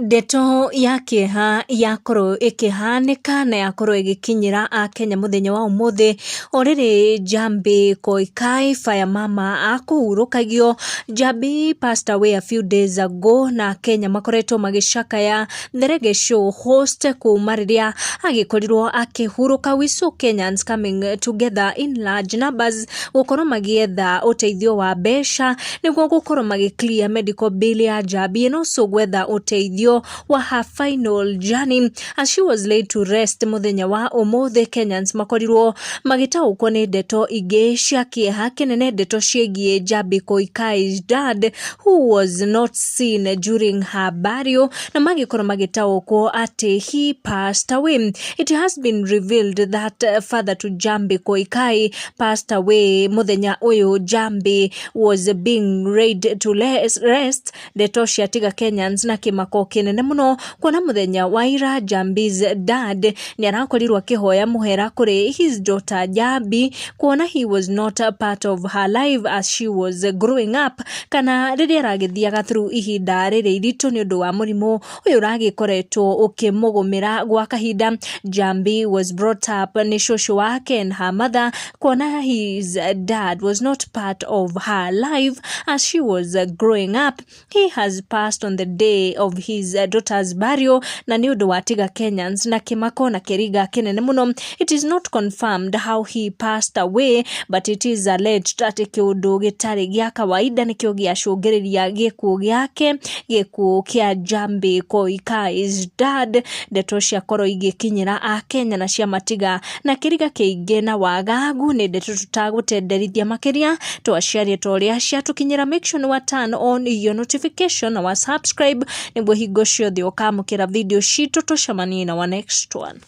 Ndeto ya kĩeha yakorwo ĩkĩhanĩka na yakorwo ĩgĩkinyĩra akenya mũthenya wa ũmũthĩ. O rĩrĩ Njambi Koikai Fire Mama akũhurũkagio. Njambi passed away a few days ago na akenya makoretwo magĩcakaya The Reggae Show host kuma rĩrĩa agĩkorirwo akĩhurũka. We saw Kenyans coming together in large numbers gũkorwo magĩetha ũteithio wa mbeca nĩguo gũkorwo magĩ clear medical bill ya Njambi and also gwetha ũteithio wa her final journey as she was laid to rest mũthenya wa ũmũthĩ. Kenyans makorirwo magĩtaũkwo nĩ ndeto ingĩ cia kĩeha kĩnene, ndeto ciĩgiĩ Njambi Koikai's dad who was not seen during her burial, na magĩkorwo magĩtaũkwo atĩ he passed away. It has been revealed that father to Njambi Koikai passed away mũthenya ũyũ Njambi was being laid to rest. Ndeto ciatiga Kenyans na kĩmako kĩnene mũno kuona mũthenya wa ira Njambi's dad nĩ arakorirwo akĩhoya mũhera kũrĩ his daughter Njambi, kuona he was not a part of her life as she was growing up, kana rĩrĩa aragĩthiaga through ihinda rĩrĩ iritũ nĩ ũndũ wa mũrimũ ũyũ ũragĩkoretwo ũkĩmũgũmĩra gwa kahinda. Njambi was brought up nĩ cũcũ wake and her mother, kuona his dad was not part of her life as she was growing up. He has passed on the day of his daughter's burial, na nĩ ũndũ watiga Kenyans na kĩmako na kĩriga kĩnene mũno. It is not confirmed how he passed away, but it is alleged atĩ kĩũndũ gĩtarĩ gĩa kawaida nĩkĩo gĩacũngĩrĩria gĩkuũ gĩake, gĩkuũ kĩa Njambi Koikai's dad. Ndeto ciakorwo igĩkinyĩra akenya na ciamatiga na kĩriga kĩingĩ na wagagu. Nĩ ndeto tũtagũtenderithia makĩria, twaciaria ta ũrĩa ciatũkinyĩra. Make sure nĩ wa turn on your notification na wa subscribe nĩguo hingo ciothe ũkamũkĩra video citũ. Tũcemanie na wa next one.